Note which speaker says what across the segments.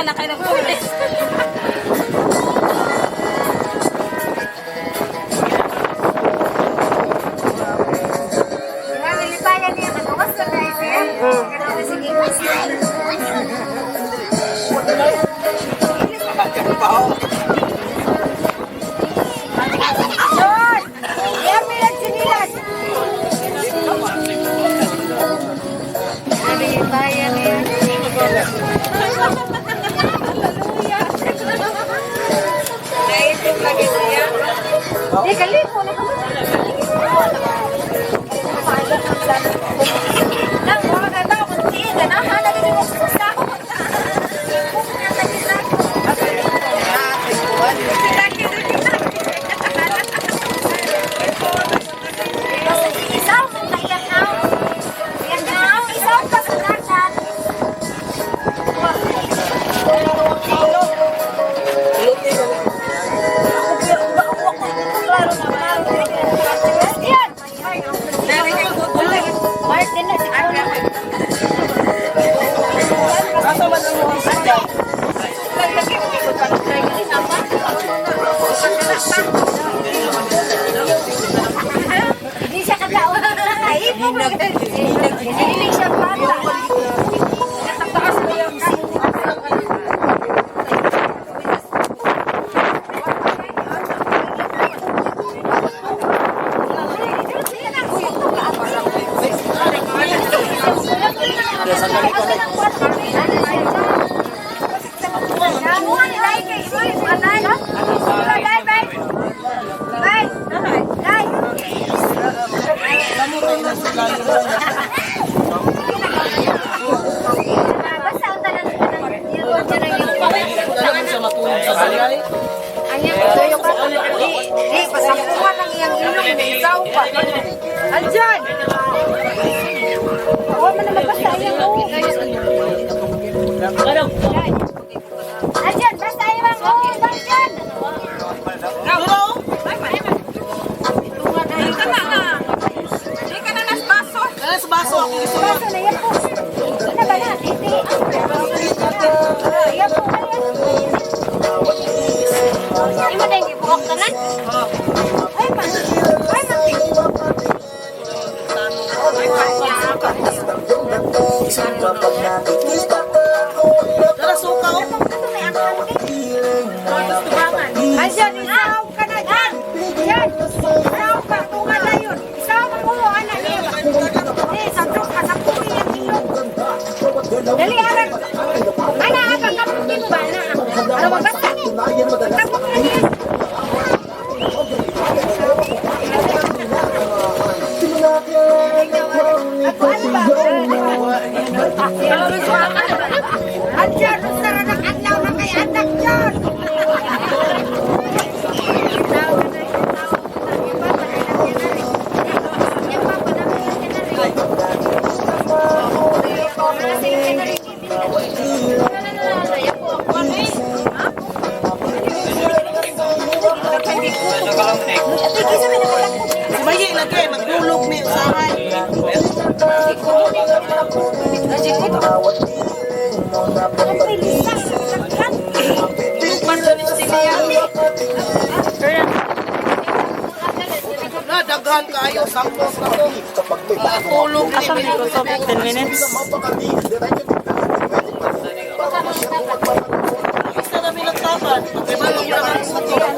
Speaker 1: na kayo ng pulis.
Speaker 2: Nalilipayan niya, nagawas na tayo siya. Sige. John! Yan may nagsinilas! Nalilipayan niya.
Speaker 1: Naisip lagi siya.
Speaker 2: Di, galing mo na. Nang, mga kata, kung tiin, ganahan na din mo sa Martin na si Carla. Hindi siya kagaon. Ay, hindi siya bata.
Speaker 1: Taas mo yung
Speaker 2: Di, pasampuhan ang iyang ilong, isaw pa. Andyan! Huwag mo na mabasa iyang ulo. Andyan, basta iyang ulo, andyan!
Speaker 1: Di ka na na. Di ka na nas baso.
Speaker 3: Nas baso ako gusto.
Speaker 2: Basta na yan po. Ano ba na? Titi. Yan po, ayan.
Speaker 1: Imo na yung ibuok tanan.
Speaker 2: Ay, man. Ay, man.
Speaker 3: Dara suka oh.
Speaker 2: Andyan, isaw ka na dyan. Yan. Isaw ka, tunga na yun. Isaw mo, anak niya. Eh, sa ka, sa puwi ang ilong. Dali, anak. Ana, apa, kaputin mo ba, ana? Ano mabasa? Tapos na niya. Ako, ano ba? Andyan, usara ng adlaw na kay anak dyan.
Speaker 3: Si Mayi lagi maglulog ni usahay. Na daghan kaayo sampos na to. Tulog ni
Speaker 4: 10 minutes.
Speaker 3: Isa na milang tapat. Kay balong na ang puto.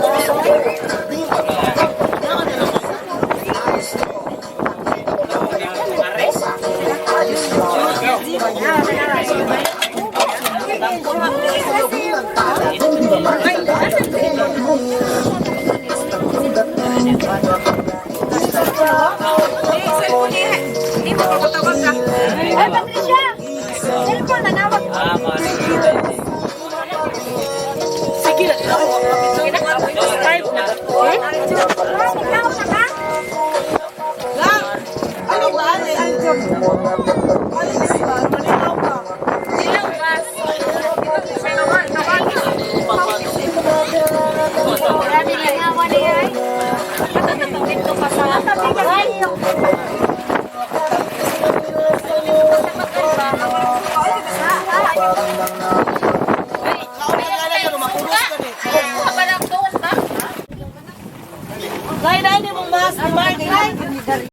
Speaker 1: Hindi mo papatawag ka.
Speaker 2: Ay, Patricia! Cellphone, nanawag.
Speaker 3: Sige na ako.
Speaker 4: Five na.
Speaker 2: Ay, ikaw na ka?
Speaker 3: Lang. Ano ba ani? Malinaw ka.
Speaker 2: Grabe na nga niya ay.
Speaker 1: Dito pa sa
Speaker 2: Ay,
Speaker 4: Kaya na mong mask ni Mark.